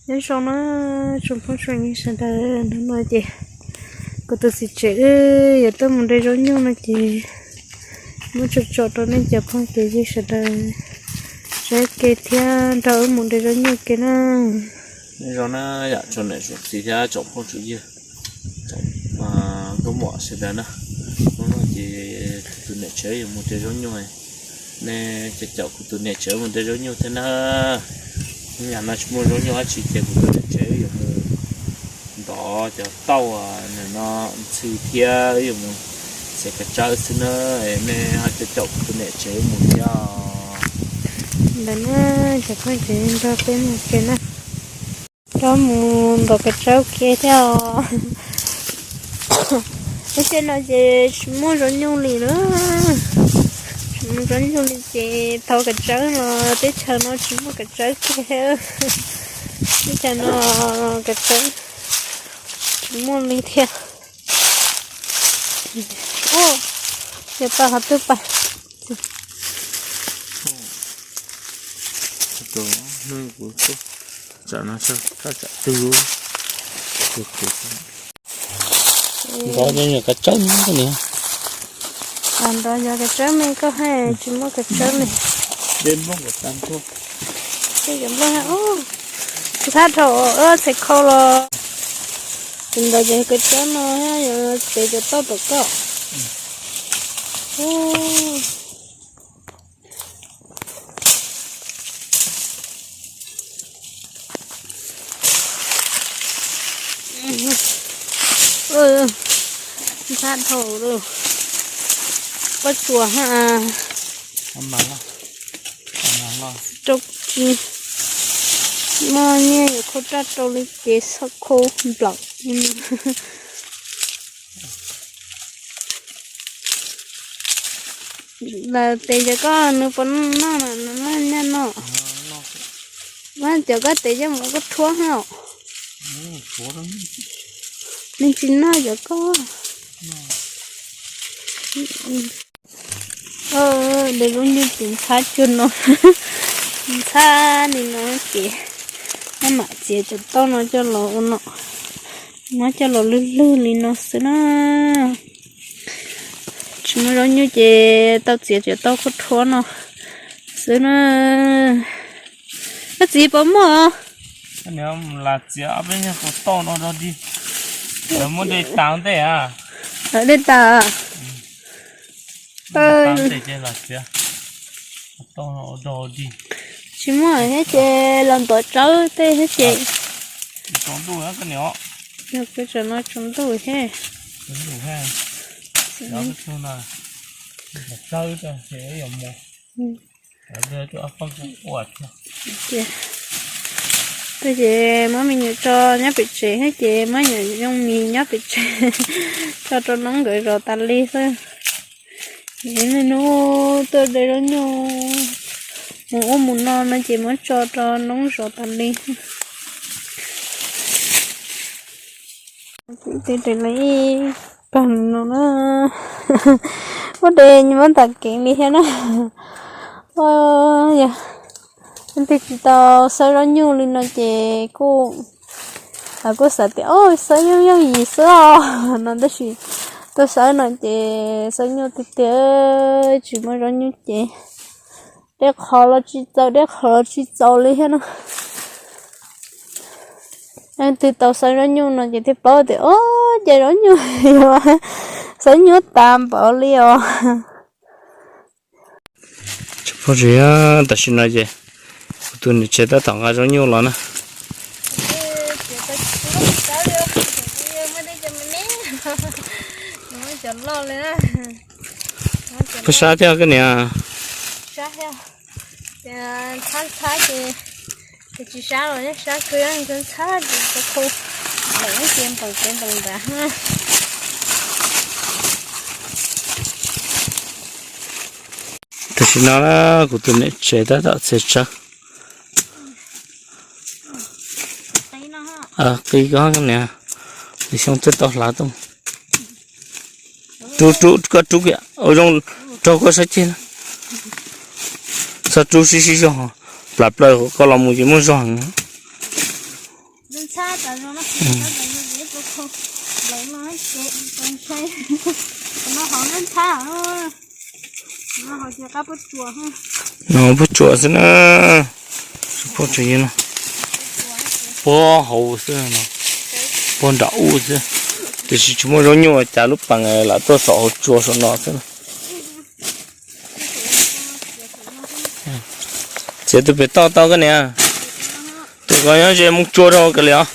Nyob zoo na tsoom phooj tsoom ywg sawv daws, hnub no ces kuv tus txiv tsev wb yuav tuaj mus de zaub nyuj no ces muab tso tsom rau nej cov phooj cov ywg sawv daws saib ke thiab nrog wb mus de zaub nyuj ke na. Nyob zoo na yam tsoom niam tsoom txiv thiab tsoom phooj tsoom ywg, nkauj muam sawv daws na. Hnub no ces kuv tus niam tsev yuav mus de zaub nyuj, nej caum kuv tus niam tsev mus de zaub nyuj thiab na. Hnub no tsis muaj zaub nyuj dab tsi ces kuv tus niam tsev yuav mus ntov cov tauj no ntxhw thiab yuav mus txiav kav tsawb xwb na. Nej ho caum kuv tus niam tsev mus thiab. Ntawm no cov phooj ywg nrog peb mus ke na. Rov mus ntov kav tsawb ke thiab os. Lub caij no ces tsis muaj zaub nyuj li na. Tsis muaj zaub nyuj li ces thau kav tsawb los teb chaws no tsis muaj kav tsawb kiag. Teb chaws no kav tsawb tsis muaj li thiab. Yog tau qhov twg pas. Tsam no tsam twg. Nrov yog kav tsawb ne koj niam. Nrov yog kav tsawb me koj hais tsis muaj kav tsawb li. Ntxhab dhau txhais khau los. Tus ntawd ces kav tsawb no yog tsev cov tauj tom koj. Ntxhab dhau lawm. Pob tsuas ha. Rau tsis muaj nyiaj yuav khau raj rau li ces xav khau nplaum. Lawv tes cov koj nws puas noj na, nws noj nyaj no. Mas cov koj tes coj mus koj rhuab ha. Nws tsis noj cov koj. De zaub nyuj ces ntxhab cuag no, ntxhab li no ces maj mam txiav cov tauj no coj los ua no, muab coj los lwg lwg li no xwb na. Tsis muaj zaub nyuj ces tau txiav cov tauj khaub rhuab no xwb na. Koj txiv puas muaj? Lam txiav ob peb nyuag tus tauj no rau dig, lawv muab de tas ntej a. Lawv de tas. Tsis muaj thiab ces los ntov tsawb tej thiab ces. Tsaus ntuj, yog kuv tsaus no tsaus ntuj thiab. Ces muab me nyuam tso nyob pem tsev thiab ces muab nyuam yoo mis nyob pem tsev, tso rau noob nkawd zov tas li xwb. Niaj hnub tuaj de zaub nyuj mus ub mus no no ces muab tso rau noob zov tas li. Tes res lawv ib pag no na, muab de muab tas kev li thiab na. Yog leej twg tsis tau xawb zaub nyuj li no ces kuj, kuj xav tias o xawb yooj yooj yim xwb os no, tab sis tuaj xawb no ces xawb nyuj tiag tiag, tsis muaj zaub nyuj ces dej qhov los tsis txaus, dej qhov los tsis txaus li thiab no. Leej twg tau xawb zaub nyuj no ces thiaj paub tias o ces zaub nyuj, xawb nyuj tas npaum li os. Phooj ywg, tam sim no ces kuv tus niam tsev tab tom nqa zaub nyuj los na. Peb sab thiab koj niam. Tsis sab los sab kawg, ntxhab ntxhab ces tau khau npaum ces npaum kev npaum nrad. Tam sim no kuv tus niam tsev tab tom txiav tsawb. Qi koj niam, xyoo twb tau hlav tuaj. Rub, rub, koj rub kiag ua zoo rau koj sab ceg na. Txhob rub sib sib zog, plam plaws koj los mus ces muaj zog heev. No puag tsuas xwb na, puag tsuas no, puag hauv xwb no, puag nram ub xwb. Tiam sis tsis muaj zaub nyuj cas lub pees lam tuaj saum hauv tsua saum no xwb. Txiav tus pem toj tau koj niam, tus ko nyob ze mus tsua rau kawg li os.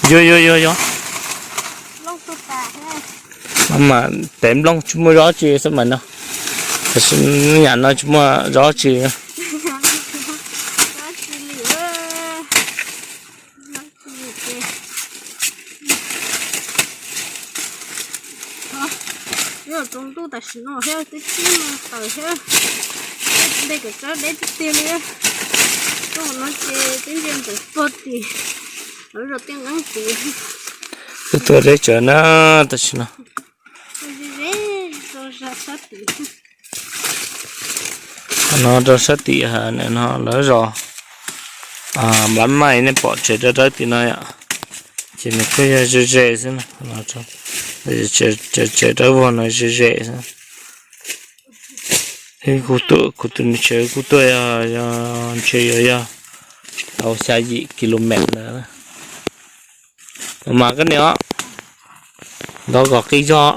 Yuav yuav yuav yuav. Mas tev nplooj tsis muaj zov tsi xwb mas no, tam sim nyam no tsis muaj zov tsi. Tsaus ntuj tam sim no thiab twb tsib moos tawm thiab, nte kom tsob deb tiag tiag li. Tuaj no ces twb ntsia ntawm puag tim lawv zos tiaj nqeeb tid. Twb tuaj deb tsawv na tam sim no. Qhov no rau sab tim no lawv zos Nplaj Maij, nej pom tsev dawb dawb tim no yom, ces nws kuj yog ze ze xwb, tsev dawb vog no ze ze xwb. Kuv tus niam tsev kuj tuaj yog ntshe yuav yog tsis tau xya yim kilomev ntawd. Mas koj niam os, ntov kom qi zog.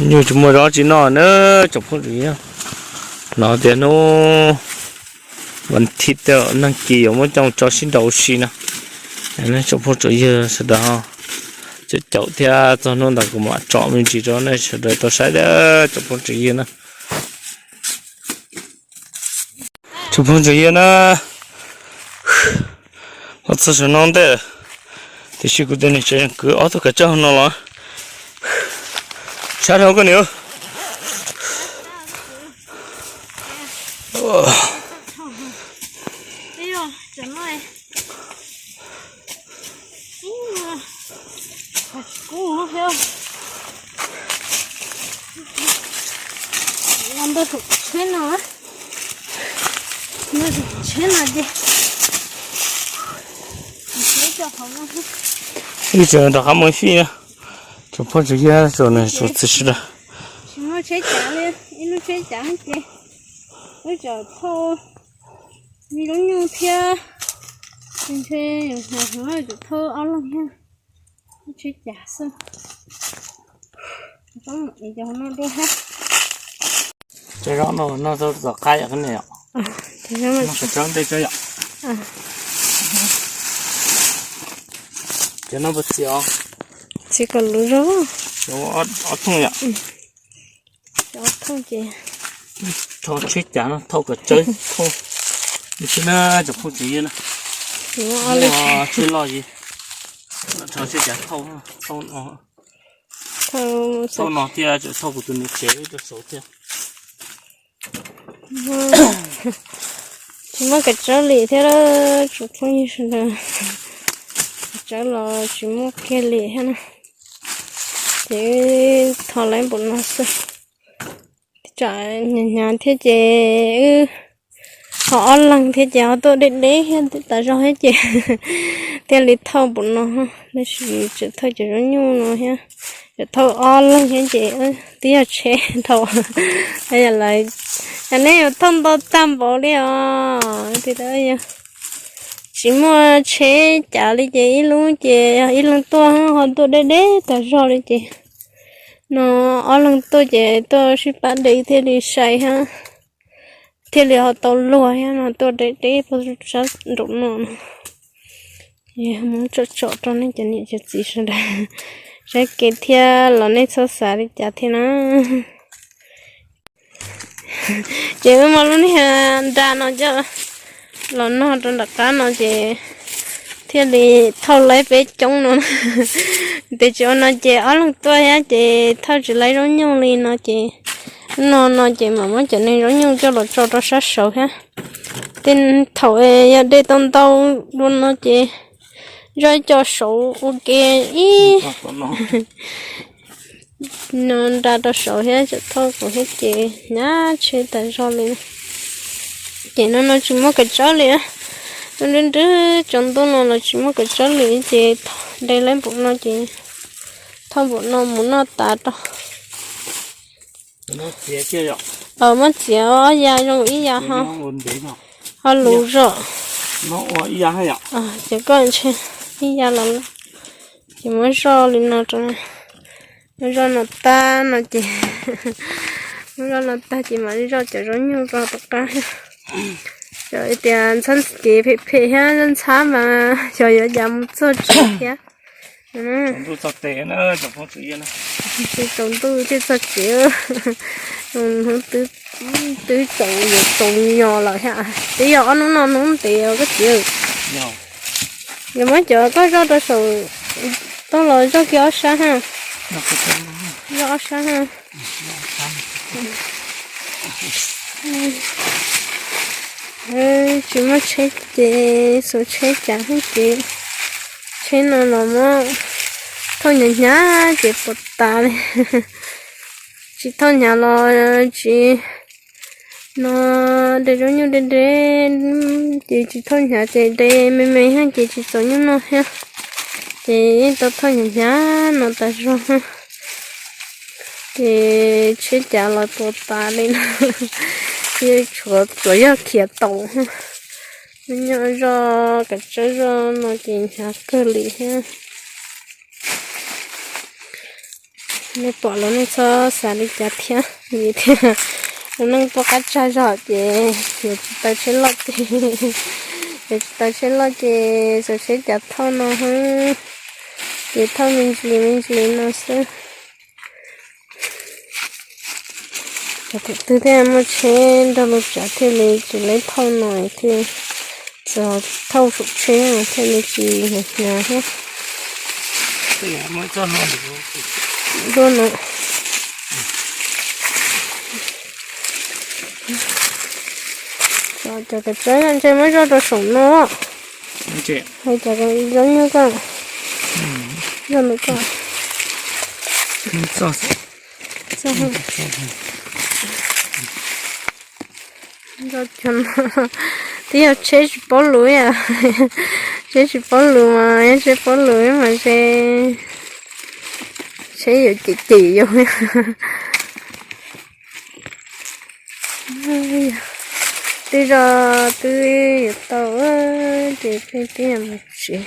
Nyuj tsis muaj zov tsi noj na tsoom phooj ywg. Hnov tias hnub vas thiv tej neeg kis yuav muab coj tso sib nrau ua si no. Tsoom phooj tsoom ywg sawv daws caum caum thiab, txog hnub ntawd kuv mam tsom me ntsis rau nej sawv daws tau saib thiab tsoom phooj tsoom ywg na. Tsoom phooj tsoom ywg na, los txog saum no ntej, tiam sis kuv tus niam tsev kwv ob tug kav tsawb hauv no los. Sab dhau koj niam. Ntawm tsheb no, ntawm tsheb no ces ib txwm rov qab mus fij na. Tsoom phooj tsoom ywg, tsoom niam tsoom txiv sawv daws, tsis muaj tsheb cav li, ib lub tsheb cav ces wb tseem thauj me lub nyuj thiab, ntshe hnav heev tseem thauj ob leeg thiab, lub tsheb cav xwb. Zoo no dua thiab. Cov zaub no noj tau tom qab yom, koj niam yom. Noj kom tsawb ntej tso yom. Cov no puas txi os? Txi kom luv zog. Ob thooj yom. Ob thooj ces rho tsheb cav no thauj kom tsawb thauj. Li xwb na tsoom phooj tsoom ywg na. Tsheb loj li, rho tsheb cav thauj, thauj no thiab tseem thauj kuv tus niam tsev rau saud thiab. Tsis muaj kav tsawb li thiab, tsoom phooj ywg sawv daws. Kav tsawb los tsis muaj kiag li thiab na. Ces wb thauj lawv npaum no xwb. Tsam hnyav hnyav thiab ces wb ho ob leeg thiab ces ho tuaj deb deb thiab tas zog thiab ces thiaj li thauj npaum no, tab sis tseem thauj cov zaub nyuj no thiab, tseem thauj ob leeg thiab ces twb yog tsheb thauj. Yog lawv, yog nej yuav thauj ntau tag npaum li os, tsis muaj tsheb cav li ces ib lub ces yog ib leeg tuaj ho tuaj deb deb tas zog li ces no ob leeg tuaj ces tuaj sib pab de thiaj li sai thiab, thiaj li ho tau luag thiab no tuaj deb deb puag sab nraum no no. Muab tsom tsom rau nej cov niam cov txiv sawv daws saib kev thiab los nej txhob xav li cas thiab na. Ces wb muab lub niag nra no coj los no rau nram qab no ces thiaj li thauj laib peb coob no. Tes tsis ua no ces ob leeg tuaj thiab ces thauj tsis laib zaub nyuj li no ces No no ces mam muab cov neeg zaub nyuj coj los tso rau sab saud thiab. Tej thaum yog dej tau ntau dua no ces zoj ib co saud ua ke ib no nra rau saud thiab, tseem thauj kuv thiab ces hnyav tsheb tas zog li. Ces no no tsis muaj kav tsawb li, nrwb nrwb tsaus ntuj no los tsis muaj kav tsawb li ces de lawm npaum no ces thauj npaum no mus noj tas rau. Muab txiav ob ya zoo ib ya ho, ho luv zog. Ces koj ntshe ib ya los ces muab zoj li no rau, muab zoj no tag no ces, muab zoj no tag ces mam zoj cov zaub nyuj rau tom qab. Cov tias ntxhab kev phem phem thiab ntxhab mas xyov yuav cas mus txog tsev thiab. Tsaus ntuj thiaj txog tsev, hnub twb tsaus yuav tsaus nyos lawm thiab. Twb yog ob hnub no hnub ntev koj txiv. Yog muab cov koj zoj rau saum toj los zoj kiag ob sab ha. Zoj ob sab ha. Tsis muaj tsheb ces xuas tsheb cav thiab ces tsheb no los muab thauj hnyav hnyav ces puas tas li. Tsis thauj hnyav los tsis, no de zaub nyuj de de ces tsis thauj hnyav ces de me me thiab ces tsis txaus nyuj noj thiab. Ces yeej tau thauj hnyav hnyav no tas zog. Ces tsheb cav los puas tas li no, tsuas yog khiav taus. Nyob zoj kav tsawb zoj no ces hnyav kawg li thiab. Nej pom los nej txhob xav li cas thiab, vim tias lub neej tuaj qab tsag zog ces yuav tsis tau tsheb loj ces, yuav tsis tau tsheb loj ces xuas tsheb cav thauj no xwb, ces thauj me ntsis me ntsis no xwb. Cov thaum twg thiaj muaj tsheb nrog lub tsav thiaj li tsis leb thauj no thiaj txog thauj saum tsheb thiaj li tsis hnyav hnyav thiab. Dua no. Cov kav tsawb ntshe muab zoj rau saum no. Hais cov zaub nyuj koj, zoj no koj. Twb yog tsheb tsis paub lus, tsheb tsis paub lus mas, yog tsheb paub lus mas ntshe tsheb yuav cem cem yus. Twb zoj twb yuav tau ces peb twb yuav mus tsev.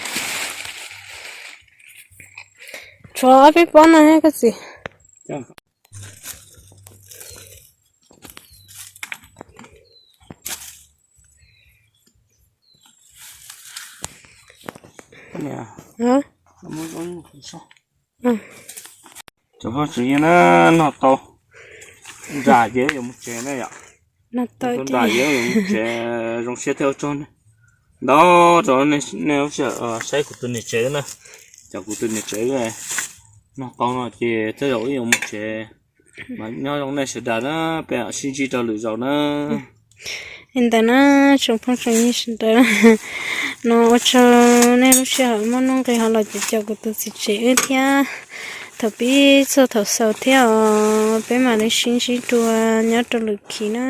Tshuav ob peb pob no thiab koj txiv. Cov phooj ywg na, noj tau nra ces yuav mus tsev na yom. Noj tau nra ces yuav mus tsev, zoo siab thiab ua tsaug ntau rau nej lub sij hawm saib kuv tus niam tsev na. Cov kuv tus niam tsev noj tau no ces tej zaum wb yuav mus tsev. Mas nyob zoo nej sawv daws na, peb sib ntsib rau lwm zaus na. Li ntawd na, tsoom phooj tsoom ywg sawv daws, no ua tsaug nej lub sij hawm muaj nuj nqis hauv los caum kuv tus txiv tsev wb thiab. Thaum pib txog thaum xaus thiab os, peb mam li sib ntsib dua nyob rau lwm khiv na.